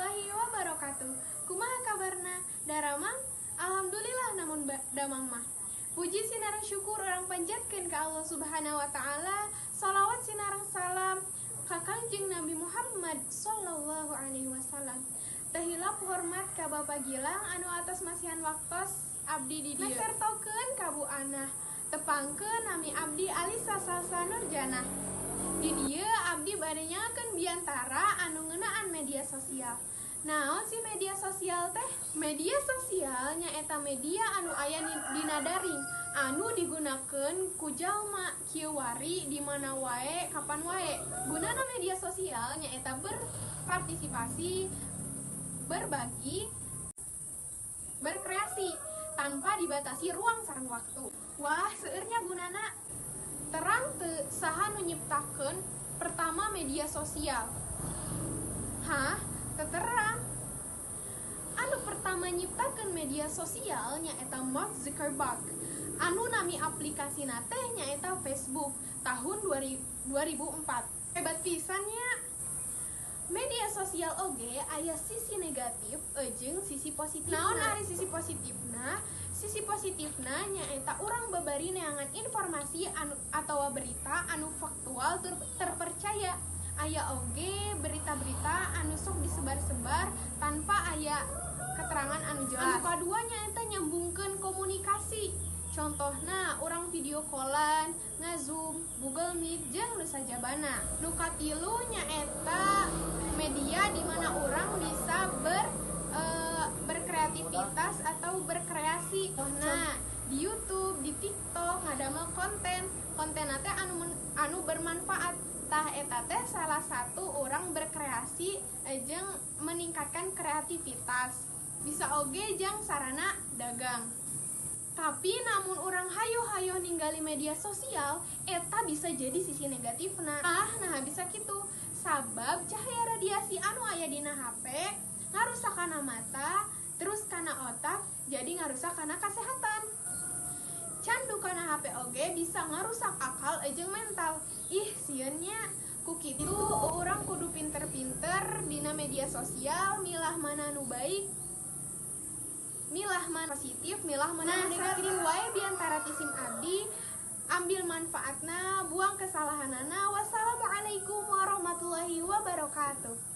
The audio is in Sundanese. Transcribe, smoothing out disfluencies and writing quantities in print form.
Warahmatullahi wabarakatuh. Kumaha kabarna? Daramang? Alhamdulillah lamun damang mah. Puji sinareng syukur urang panjatkeun ka Allah Subhanahu wa Taala. Salawat sinareng salam ka Kangjeng Nabi Muhammad sallallahu alaihi wasallam. Teu hilap hormat ka Bapak Gilang anu atos masihan waktos abdi di dieu. Mesertokeun ka Bu Anah. Tepangkeun, nami abdi Alisa Salsa Nurjanah. Di dieu abdi bade nyangakeun biantara anu ngeunaan media sosial. Naon sih media sosial teh? Media sosial nyaeta media anu aya dina daring anu digunakeun ku jalma kieu wari, di mana wae, kapan wae. Gunana media sosial nyaeta berpartisipasi, berbagi, berkreasi tanpa dibatasi ruang sareng waktu. Wah, seueur nya gunana. Terang teu saha nu nyiptakeun pertama media sosial? Hah, teu terang? Anu pertama nyiptakeun media sosial nyaeta Mark Zuckerberg. Anu nami aplikasina teh nyaeta Facebook tahun 2004. Hebat pisan nya. Media sosial oge aya sisi negatif jeung sisi positif. Naon ari sisi positifna? Sisi positifna nyaeta urang babari neangan informasi anu atawa berita anu faktual tur terpercaya. Aya oge berita-berita anu sok disebar-sebar tanpa aya keterangan anu jelas. Anu kadua nyaeta nyambungkeun komunikasi. Contohna urang video callan, ngazoom, Google Meet, jeung nu sajabana. Nu katilu nyaeta media di mana urang bisa berkreativitas atau berkreasi. Nah, di YouTube, di TikTok ngadamel konten, konten teh anu bermanfaat. Tah, eta teh salah satu urang berkreasi jeung meningkatkan kreativitas. Bisa oge jang sarana dagang. Tapi lamun urang hayo-hayo ninggali media sosial, eta bisa jadi sisi negatifna. Ah, nah bisa gitu. Sabab cahaya radiasi anu aya dina HP ngarusak kana mata, terus kana otak, jadi ngarusak kana kesehatan. Candu kana HP oge bisa ngarusak akal jeung mental. Ih, sieun nya. Ku kitu urang kudu pinter-pinter dina media sosial, milah mana nu baik, milah mana positif, milah mana nu negatif. Wae biantara ti sim abdi, ambil manfaatna, buang kesalahanana. Wassalamualaikum warahmatullahi wabarakatuh.